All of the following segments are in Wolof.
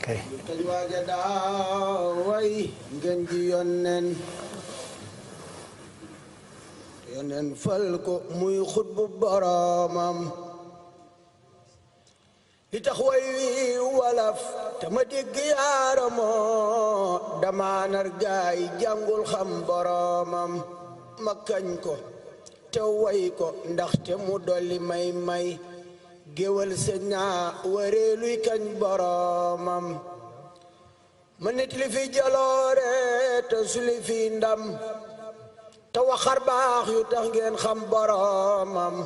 kay kañ waaja daa way ngeen ji yonen fal ko muy xutbu boromam li tax way wi walaf te ma dégg yaaramoo dama nar gaay jàngul xam boromam ma kañ ko te way ko ndaxte mu dolli may géwal sëñ naa waree luy kañ boromam ma nit li fi jaloore te suli fi ndam te waxar baax yu tax ngeen xam boromam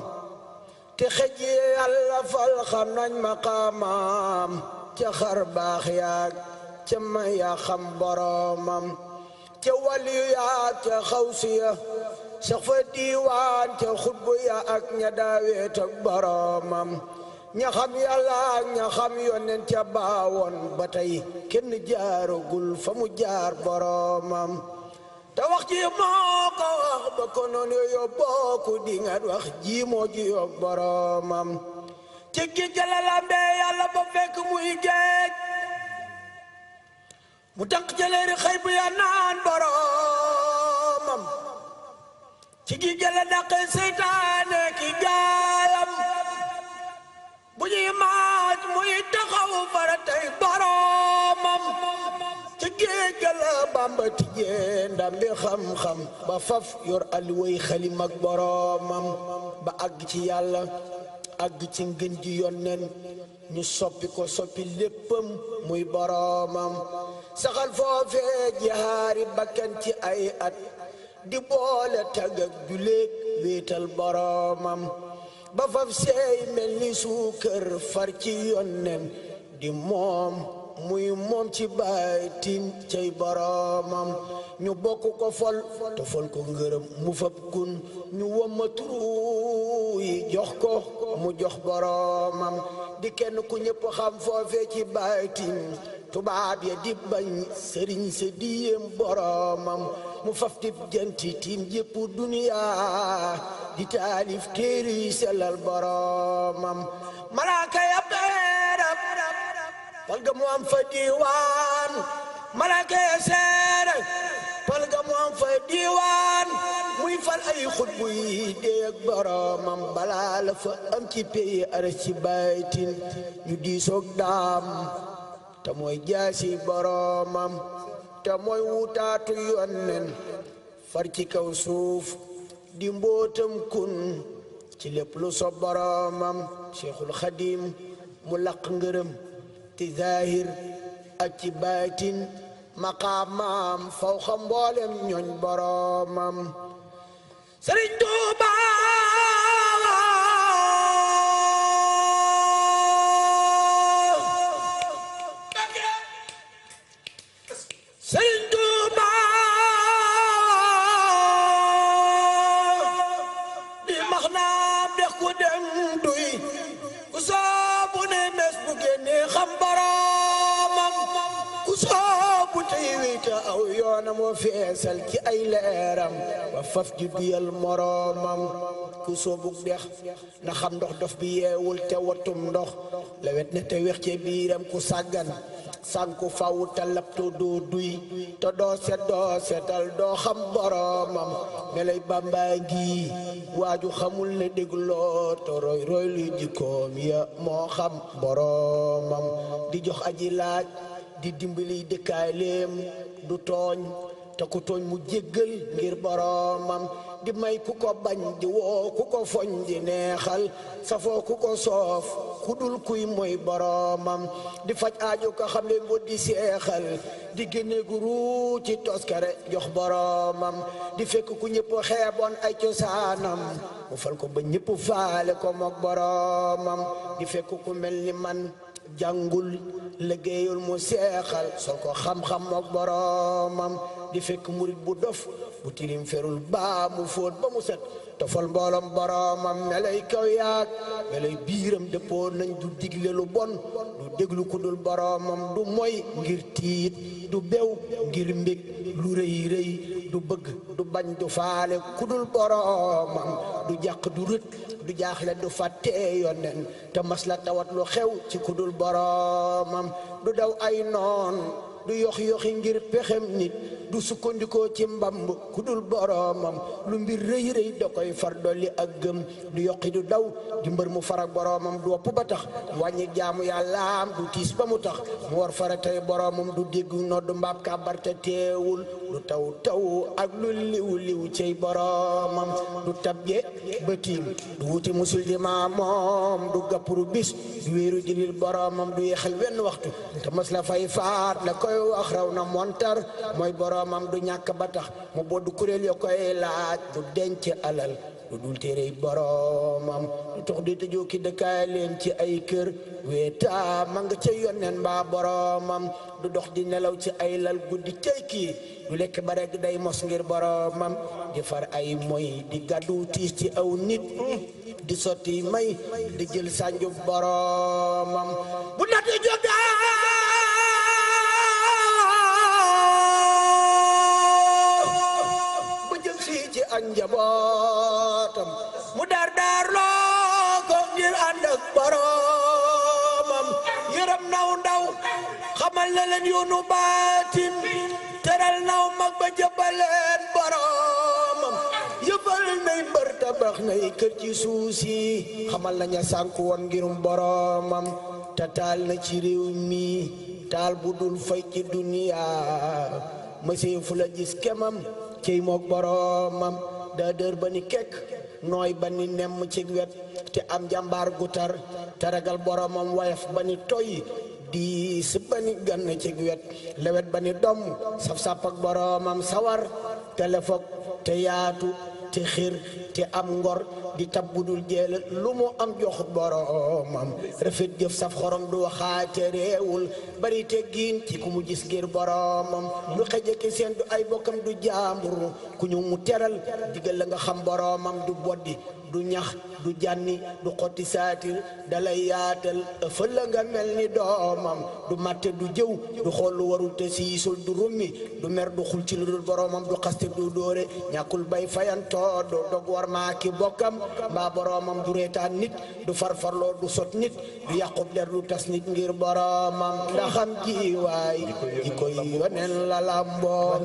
te xëj yàlla fal xam nañ maqaamam ca xar baax yaag ca ma yaa xam boromam ca waliyu yaag ca xawsiya sax fa diiwaan ca xutbu ya ak ña daaweet ak boromam ña xam yàlla ak ña xam yonen ca baawoon ba tey kenn jaaragul fa mu jaar boromam te wax ji moo ko wax ba ko noonu yoo bokku di nga wax ji moo ji yoog boromam ci géej la lambee yàlla ba fekk muy géej mu tànk jëleeri xëy bu ya naan boromam ci géej la dàqee seytaane ki gaayam bu ñuy maaj muy taxaw fara tey boromam ci géej la Bamba tijjee ndam bi xam-xam ba faf yor aliway xalim ak boromam ba àgg ci yàlla àgg ci ngën ji yonnen ñu soppi ko soppi léppam muy boromam saxal foofee jihaari bakkan ci ay at di boole tag ak juleeg wéetal boromam ba faf seey mel ni suukër far ci yonnen di moom muy moom ci baatin cay boromam ñu bokk ko fol te fol ko ngërëm mu fab kun ñu womma turu yi jox ko mu jox boromam di kenn ku ñëpp xam foofee ci baatin tubaab ya di bañ sëriñ sa diyem boromam mu faf di janti tiim jëpp duniya di taalif téere yi sellal boromam malaaka ya beerab pal ga mu am fa diiwaan malaaka ya seere pal ga mu am fa diiwaan muy fal ay xutbu yi déeg boromam balaa la fa am ci pays aras ci baytin ñu diisoog daam te mooy jaasi boromam te mooy wutaatu yonnen far ci kaw suuf di mbootam kun ci lépp lu so boromam Cheikhul Khadim mu laq ngërëm ci zahir ak ci baatin maqaamam faw xam mboolem ñooñ boromam Sëriñ Tuuba Sëriñ Tuuba di max naam dex ku dem duy ku soobu ne mes bu génne xam boromam ku soobu tey wéyta aw yoonam wa feesal ci ay leeram wa faf di duyal moromam ku soobu dex na xam ndox dof bi yeewul te watum ndox lewet ne te wex ci biiram ku sàggan sànku faw te laptu doo duy te doo setal doo xam boromam melay Bàmba ngi waaju xamul ne dégloo te roy luy jikkoom ya moo xam boromam di jox aji laaj di dimbali dëkkaaleem du tooñ te ku tooñ mu jéggal ngir boromam di may ku ko bañ di woo ku ko foñ di neexal safoo ku ko soof ku dul kuy mooy boromam di faj aajo ko xam ne mbot di seexal di génne guru ci toskare jox boromam di fekk ku ñëpp xeeboon ay cosaanam mu fal ko ba ñëpp faale ko mook boromam di fekk ku mel ni man jàngul liggéeyul mu seexal sol ko xam-xam mook boromam di fekk murit bu dof bu tilim ferul baa mu fóot ba mu set tofal mbooloom boromam melay kaw yaag melay biiram dëppoo nañ du digle lu bon du déglu ku dul boromam du moy ngir tiit du bew ngir mbég lu rëy rëy du bëgg du bañ du faale ku dul boromam du jàq du rët du jaaxle du fàtte yonen te mas la tawat lu xew ci ku dul boromam du daw ay noon du yoxi ngir pexem nit du sukkandikoo ci mbamb ku dul boromam lu mbir rëy rëy da koy far dolli ak gëm du yokki du daw di mbër mu farak boromam du wopp ba tax wàññi jaamu yàllaam du tiis ba mu tax mu war fara tey boromam du dégg noddu mbaab kàbbarte teewul du taw ak lu liw cey boromam du tabje ba tiim du wuti musul di maamoom du gappuru bis du wéeru jilil boromam du yeexal wenn waxtu te mas la fay faat la koy wax raw na montar mooy boromam du ñàkk ba tax mu boddu kuréel yo koy laaj du denc alal du dul téere boromam du tox di tëjoo ki dëkkaay leen ci ay kër weeta ma nga ca yonnen mbaa boromam du dox di nelaw ci ay lal guddi cay kii du lekk ba rek day mos ngir boromam di far ay moy di gàddu tiis ci aw nit di sotti may di jël sànju boromam bu nati jógaa ak njabootam mu dar loo ko ngir ànd ak boromam yërëm naw ndaw xamal na leen yoonu baatin teral naw mag ba jëbaleen boromam yëfal nay mbër tabax nay kër ci suuf si xamal na ña sànku woon ngirum boromam te taal na ci réew mi taal bu dul fay ci duniya mësee fu la gis kemam cey mook boromam daa dër ba ni kekk nooy ba ni nemm ci wet te am jàmbaar gu tar te ragal boromam wayaf ba ni toy diis ba ni gann ci wet lewet ba ni domm saf-sàpp ak boromam sawar te lefog te yaatu te xir te am ngor di tab budul jeel lu mu am jox boromam rafet jëf saf xorom du waxaate réewul bari te giin ci ku mu gis ngir boromam du xejeki seen du ay bokkam du jaambur ku ñu mu teral digal la nga xam boromam du boddi du ñax du jànni du xotti saatir dalay yaatal ëffal la nga mel ni doomam du matte du jëw du xool lu warul te siisul du rummi du mer du xul ci lu dul boromam du xaste du dóore ñàkkul bay fayantoo du dog war maaki bokkam mbaa boromam du reetaan nit du farfarloo du sot nit du yàqub der du tas nit ngir boromam ndaxam jiwaay ji koy yonen la lamboo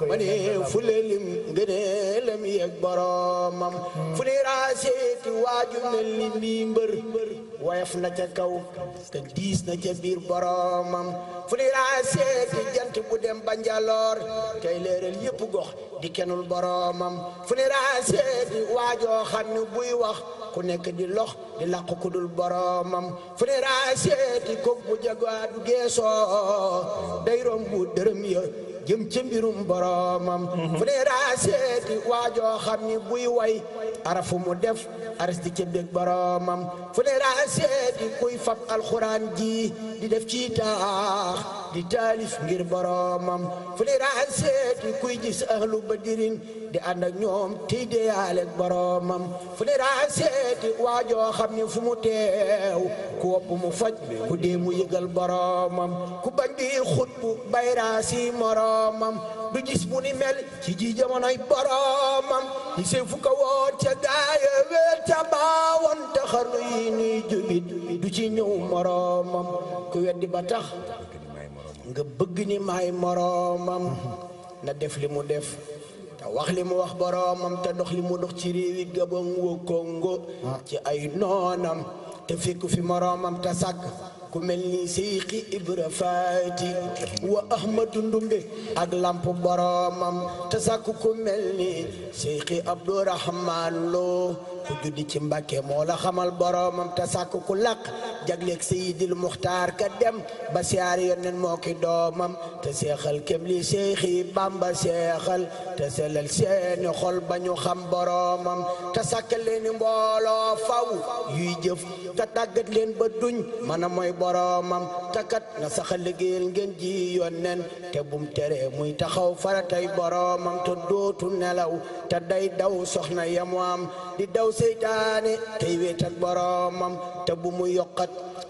ma ne fu lelim ngëneelam yeeg boromam fu ne raaseeti waaju mel ni mbii mbër woyof na ca kaw te diis na ca biir boromam fu ne raaseeti jant bu dem ba njaloor tey leeral yépp gox di kenul boromam fu ne raaseeti waajoo xam ne buy wax ku nekk di lox di làqu ku dul boromam fu ne raaseeti kook bu jagwaa du geesoo day rombu dërëm ya jëm ca mbirum boromam fu ne raaseeti waajoo xam ni buy way arafu mu def aras di ca bég boromam fu ne raaseeti kuy fab alxuraan ji di def ci taax di taalif ngir boromam fu ne raaseeti kuy gis ahlu badirin di ànd ak ñoom tey deyaale boromam fu ne raaseeti waajoo xam ni fu mu teew ku wopp mu faj ku dee mu yëgal boromam ku bañ di xutbu bayraasi moromam du gis bu ni mel ci ji jamonoy boromam di sey fu ko woon ca gaaya weer ca baawoon te xarnu yi nuy jubit du ci ñëw moromam ku weddi ba tax nga bëgg ni maay moromam na def li mu def te wax li mu wax boromam te dox li mu dox ci réewi Gabon wo Congo ci ay noonam te fekk fi moromam te sàkk ku mel ni Seyxi Ibra Faati wa Ahmadu Ndumbe ak lamp boromam te sàkk ku mel ni Seyxi Abdourahman Lo ku juddi ci Mbàkke moo la xamal boromam te sàkk ku làq jagleeg Seydil Muxtaar ka dem ba siyaar yonen moo ki doomam te seexal kem li Seexi Bamba seexal te selal seeni xol ba ñu xam boromam te sàkkal leen mbooloo faw yuy jëf te tàggat leen ba duñ mën a mooy boromam te kat na saxal liggéeyal ngeen ji yonen te bum tere muy taxaw faratay boromam te dootu nelaw te day daw soxna yamu am di daw seytaane tey wéetal boromam te bu mu yokkat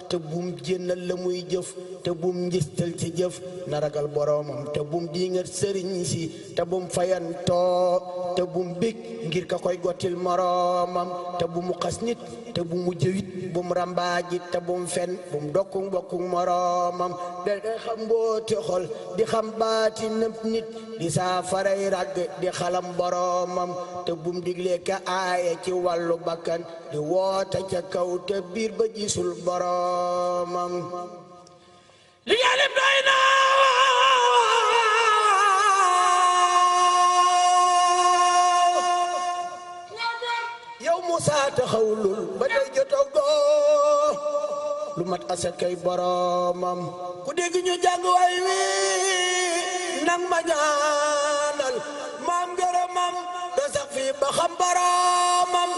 te bum jénnal la muy jëf te bum njistal ci jëf na ragal boromam te bum diingat sëriñ si te bum fayantoo te bum bég ngir ka koy gottil moromam te bu mu xas nit te bu mu jëwit bum rambaajit te bum fen bum dokkuk bokkuk moromam day xam mbooti xol di xam baati nëpp nit di saafaray ragg di xalam boromam te bum diglee ka aaye ci wàllu bakkan di woote ca kaw te biir ba gisul boromam li yàllib doy na yow Musaa taxawlul ba day jotogoo lu mat asakay boromam ku dégg ñu jàng way wi nang ma ñaanal maam ngërëmam da sax fii ba xam boromam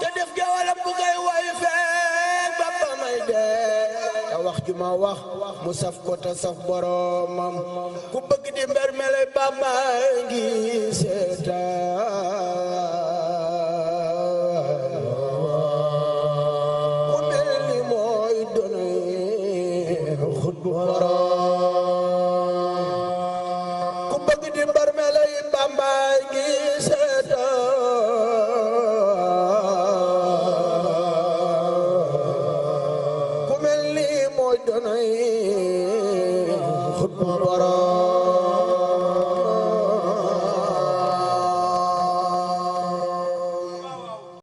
te def gewalam bu koy way feek ba ba may dee te wax ju ma wax mu saf ko te saf boromam ku bëgg di mber mele Bamba ngi seetaan ku mel ni mooy done xut bu borom ku bëgg di mber